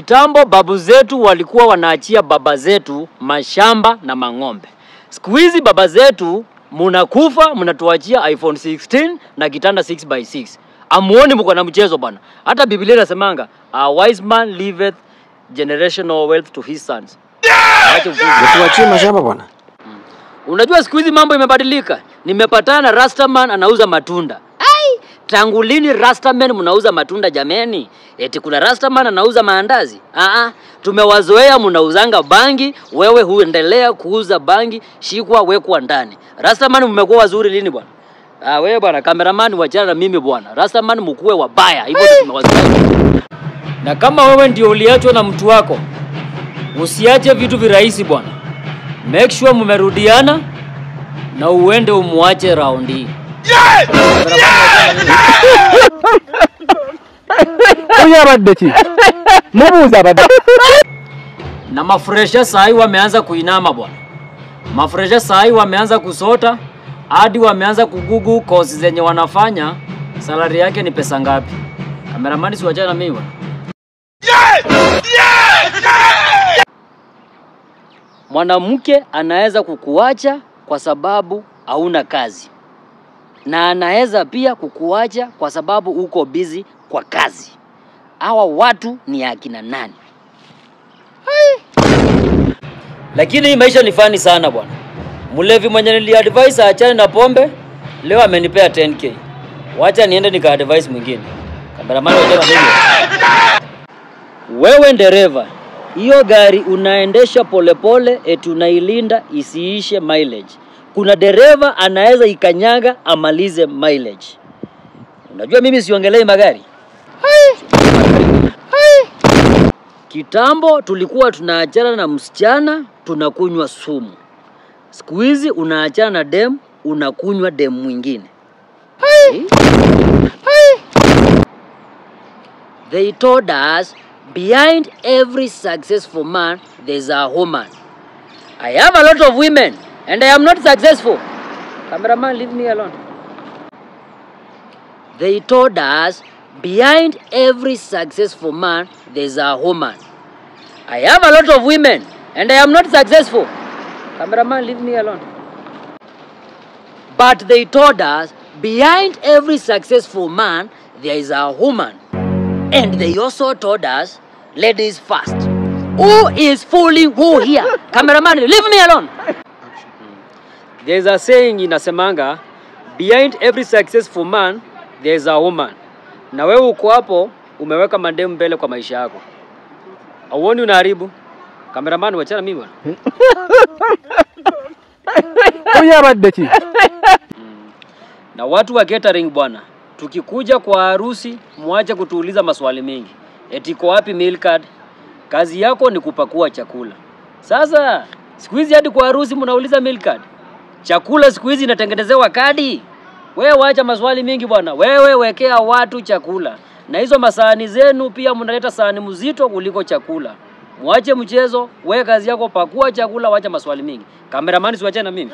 Kitambo babu zetu walikuwa wanaachia baba zetu mashamba na mang'ombe. Siku hizi baba zetu munakufa mnatuachia iPhone 16 na kitanda 6x6. Amuoni mko na mchezo bana. Hata Biblia inasemanga a wise man leaveth generational wealth to his sons. Tuachie mashamba bwana. Unajua siku hizi mambo imebadilika. Nimepatana na Rastaman anauza matunda. Ai, tangu lini Rastaman mnauza matunda jameni? Eti kuna Rastaman anauza maandazi? Aa, tumewazoea mnauzanga bangi, wewe huendelea kuuza bangi, shikwa wekwa ndani. Rastaman mmekuwa wazuri lini bwana? Ah, wewe bwana cameraman wachana na mimi bwana. Rastaman mkuwe wabaya, hivyo tumewazoea. Na kama wewe ndio uliachwa na mtu wako, usiache vitu virahisi bwana. Make sure mumerudiana na uende umuache raundi hii. Na mafresha sahi wameanza kuinama bwana. Mafresha sahi wameanza kusota hadi wameanza kugugu kozi zenye wanafanya, salari yake ni pesa ngapi? Kameramani si wachana na mimi bwana. Mwanamke anaweza kukuacha kwa sababu hauna kazi. Na anaweza pia kukuacha kwa sababu uko busy kwa kazi. Hawa watu ni akina nani? Hai. Lakini hii maisha ni fani sana bwana. Mlevi mwenye niliadvise aachane na pombe, leo amenipea 10k. Wacha niende nika advise mwingine. Kameramani wacha na mimi. Wewe ndereva, hiyo gari unaendesha polepole eti unailinda isiishe mileage. Kuna dereva anaweza ikanyaga amalize mileage. Unajua mimi siongelei magari. Hai. Hai. Kitambo tulikuwa tunaachana na msichana tunakunywa sumu. Siku hizi unaachana na dem unakunywa dem mwingine. Hai. Hai. They told us behind every successful man there's a woman. I have a lot of women and I am not successful. Cameraman, leave me alone. They told us behind every successful man there's a woman. I have a lot of women and I am not successful. Cameraman, leave me alone. But they told us behind every successful man there is a woman. And they also told us, ladies first. Who is fooling who here? Cameraman, leave me alone. There's a saying inasemanga, behind every successful man, there's a woman. Na wewe uko hapo, umeweka mandemu mbele kwa maisha yako. Auoni unaharibu? Cameraman, wachana mimi bwana. Na watu wa catering bwana, tukikuja kwa harusi, muache kutuuliza maswali mengi. Eti iko wapi meal card? Kazi yako ni kupakua chakula. Sasa, siku hizi hadi kwa harusi mnauliza meal card. Chakula siku hizi inatengenezewa kadi. Wewe wacha maswali mingi bwana. Wewe wekea watu chakula. Na hizo masahani zenu pia mnaleta sahani mzito kuliko chakula. Muache mchezo, wewe kazi yako pakua chakula, wacha maswali mingi. Cameraman si wacha na mimi.